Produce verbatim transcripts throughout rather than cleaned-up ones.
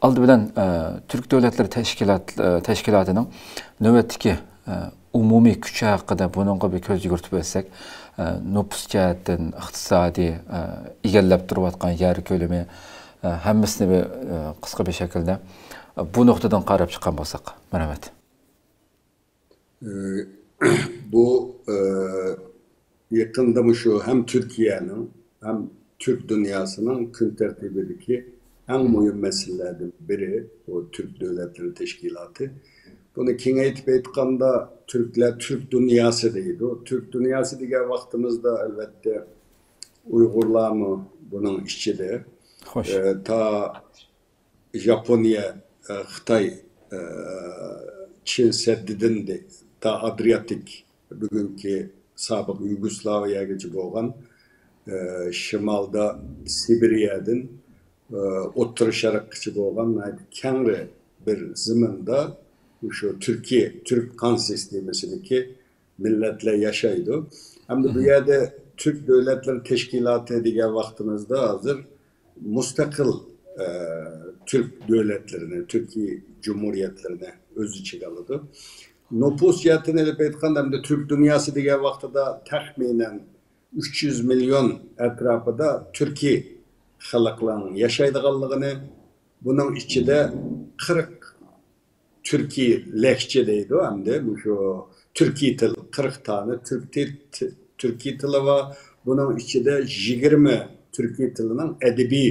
ئالدى بىلەن، ئە، تۈرك دۆلەتلىرى تەشكىلات-، ئە، تەشكىلاتىنىڭ نۆۋەتتىكى، ئە، ئومۇمىي كۈچى ھەققىدە بۇنىڭغا بىر كۆز يۈگۈرتۈپ ئۆتسەك، ئە، نوپۇس جەھەتتىن، ئىقتىسادىي، ئە، ئىگىلەپ تۇرۇۋاتقان يەر كۆلىمى، ئە، ھەممىسىنى بىر، ئە، قىسقا بىر شەكىلدە، ئە، بۇ نۇقتىدىن قاراپ چىققان بولساق. مەرھەمەت. ئى، بۇ، ئى، يېقىندا مۇشۇ ھەم تۈركىيەنىڭ، ھەم تۈرك دۇنياسىنىڭ كۈن تەرتىپىدىكى ئەڭ مۇھىم مەسىلىلەردىن بىرى، بۇ تۈرك دۆلەتلىرى تەشكىلاتى. بۇنى كېڭەيتىپ ئېيتقاندا، تۈركلەر تۈرك دۇنياسى دەيدۇ. تۈرك دۇنياسى دېگەن ۋاقتىمىزدا، ئەلۋەتتە، ئۇيغۇرلارمۇ بۇنىڭ ئىچىدە. خوش. ئى، تا ژاپونىيە، ئە، خىتاي، ئە، چىن سەددىدىن دە-، تا ئادرىياتىك، بۈگۈنكى سابىق يۇگوسلاۋىيەگىچە بولغان، ئە، شىمالدا سىبىرىيەدىن، ئە، ئوتتۇرا شەرققىچە بولغان ناھايىتى كەڭرى بىر زېمىندا مۇشۇ تۈركىي، تۈرك قان سىستېمىسىدىكى مىللەتلەر ياشايدۇ. ئەمدى بۇ يەردە تۈرك دۆلەتلىرى تەشكىلاتى دېگەن ۋاقتىمىزدا ھازىر مۇستەقىل، ئە، تۈرك دۆلەتلىرىنى، تۈركىي جۇمھۇرىيەتلىرىنى ئۆز ئىچىگە ئالىدۇ. نوپۇس جەھەتتىن ئېلىپ ئېيتقاندا، ئەمدى تۈرك دۇنياسى دېگەن ۋاقتىدا تەخمىنەن ئۈچ يۈز مىليون ئەتراپىدا تۈركىي خەلقلەرنىڭ ياشايدىغانلىقىنى، بۇنىڭ ئىچىدە قىرىق تۈركىي لەھجە دەيدۇ، ئەمدى مۇشۇ تۈركىي تىل، قىرىق دانە تۈرك تىل، تى-، تۈركىي تىلى بار. بۇنىڭ ئىچىدە يىگىرمە تۈركىي تىلىنىڭ ئەدەبىي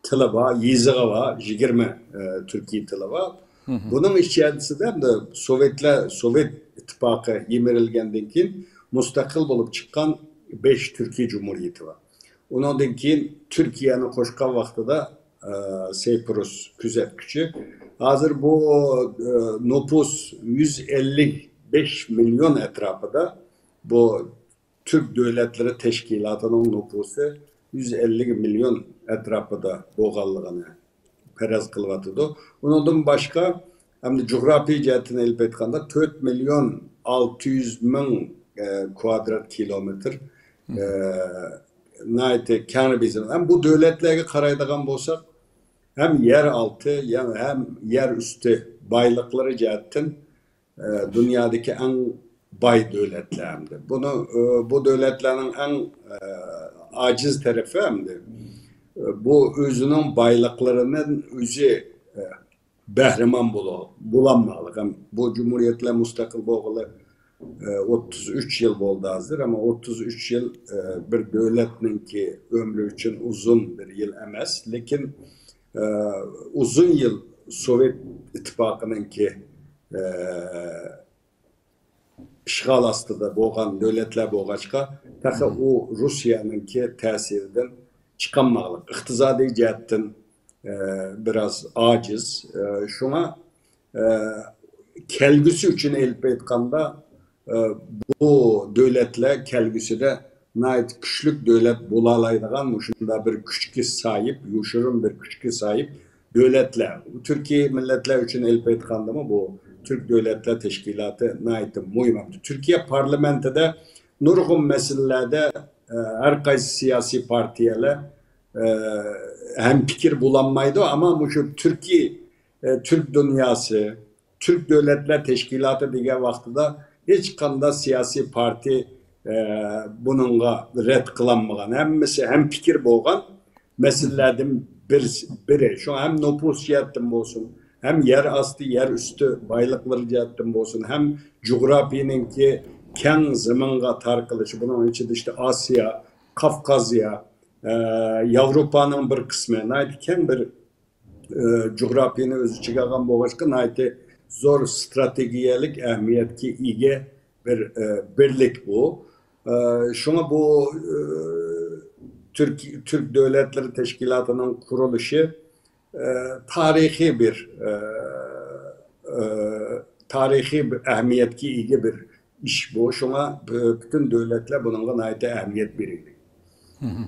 تىلى بار، يېزىقى بار، يىگىرمە، ئە، تۈركىي تىلى بار. بۇنىڭ ئىچەرىسىدە ئەمدى سوۋېتلەر، سوۋېت ئىتتىپاقى يىمىرىلگەندىن كېيىن مۇستەقىل بولۇپ چىققان بەش تۈركىي جۇمھۇرىيىتى بار. ئۇنىڭدىن كېيىن تۈركىيەنى قوشقان ۋاقتىدا، ئە، سەيپۇرۇس كۆزەتكۈچى. ھازىر بۇ، ئە، نوپۇس يۈز ئەللىك بەش مىليون ئەتراپىدا، بۇ تۈرك دۆلەتلىرى تەشكىلاتىنىڭ نوپۇسى يۈز ئەللىك مىليون ئەتراپىدا بولغانلىقىنى پەرەز قىلىۋاتىدۇ. ئۇنىڭدىن باشقا، ئەمدى جۇغراپىيە جەھەتتىن ئېلىپ ئېيتقاندا، تۆت مىليون ئالتە يۈز مىڭ، ئە، كۋادرات كىلومېتىر، ئە، ناھايىتى كەڭرى بېزىلگەن. ھەم بۇ دۆلەتلەرگە قارايدىغان بولساق، ھەم يەر ئالتى، يا-، ھەم يەر ئۈستى بايلىقلىرى جەھەتتىن، ئە، دۇنيادىكى ئەڭ باي دۆلەتلەر ئەمدى. بۇنى، ئە، بۇ دۆلەتلەرنىڭ ئەڭ، ئە، ئاجىز تەرىپى ئەمدى، ئە، بۇ ئۆزىنىڭ بايلىقلىرىنىڭ ئۆزى، ئە، بەھرىمەن بولۇ-، بولالماقلىق. ھەم بۇ جۇمھۇرىيەتلەر مۇستەقىل بولغىلى، ئە، ئوتتۇز ئۈچ يىل بولدى ھازىر. ئەمما ئوتتۇز ئۈچ يىل، ئە، بىر دۆلەتنىڭكى ئۆمرى ئۈچۈن ئۇزۇن بىر يىل ئەمەس. لېكىن، ئە، ئۇزۇن يىل سوۋېت ئىتتىپاقىنىڭكى، ئە، ئىشغال ئاستىدا بولغان دۆلەتلەر بولغاچقا، تېخى ئۇ روسىيەنىڭكى تەسىرىدىن چىقالماقلىق. ئىقتىسادىي جەھەتتىن، ئە، بىراز ئاجىز. ئە، شۇڭا، ئە، كەلگۈسى ئۈچۈن ئېلىپ ئېيتقاندا، ئە، بۇ دۆلەتلەر كەلگۈسىدە ناھايىتى كۈچلۈك دۆلەت بولالايدىغان مۇشۇنداق بىر كۈچكە ساھىب، يوشۇرۇن بىر كۈچكە ساھىب دۆلەتلەر. تۈركىي مىللەتلەر ئۈچۈن ئېلىپ ئېيتقاندىمۇ، بۇ تۈرك دۆلەتلەر تەشكىلاتى ناھايىتى مۇھىم. تۈركىيە پارلامېنتىدا نۇرغۇن مەسىلىلەردە، ئە، ھەر قايسى سىياسىي پارتىيەلەر، ئە، ھەمپىكىر بولالمايدۇ، ئەمما مۇشۇ تۈركىي، ئە، تۈرك دۇنياسى، تۈرك دۆلەتلەر تەشكىلاتى دېگەن ۋاقتىدا ھېچقانداق سىياسىي پارتىيە، ئە، بۇنىڭغا رەت قىلالمىغان. ھەممىسى ھەمپىكىر بولغان مەسىلىلەردىن بىرسى، بىرى. شۇڭا ھەم نوپۇس جەھەتتىن بولسۇن، ھەم يەر ئاستى، يەر ئۈستى بايلىقلىرى جەھەتتىن بولسۇن، ھەم جۇغراپىيىنىڭكى كەڭ زېمىنغا تارقىلىشى، بۇنىڭ ئىچىدە ئىشتە ئاسىيا، قافقازىيە، ئە، ياۋروپانىڭ بىر قىسمى، ناھايىتى كەڭ بىر ئى، جۇغراپىيىنى ئۆز ئىچىگە ئالغان بولغاچقا، ناھايىتى زور ستراتېگىيەلىك ئەھمىيەتكە ئىگە بىر، ئى، بىرلىك بۇ. ئى، شۇڭا بۇ، ئى، تۈرك، تۈرك دۆلەتلىرى تەشكىلاتىنىڭ قۇرۇلۇشى، ئى، تارىخىي بىر، ئى، ئى، تارىخىي بىر ئەھمىيەتكە ئىگە بىر ئىش بۇ. شۇڭا پۈتۈن دۆلەتلەر بۇنىڭغا ناھايىتى ئەھمىيەت بېرىدۇ. مهم.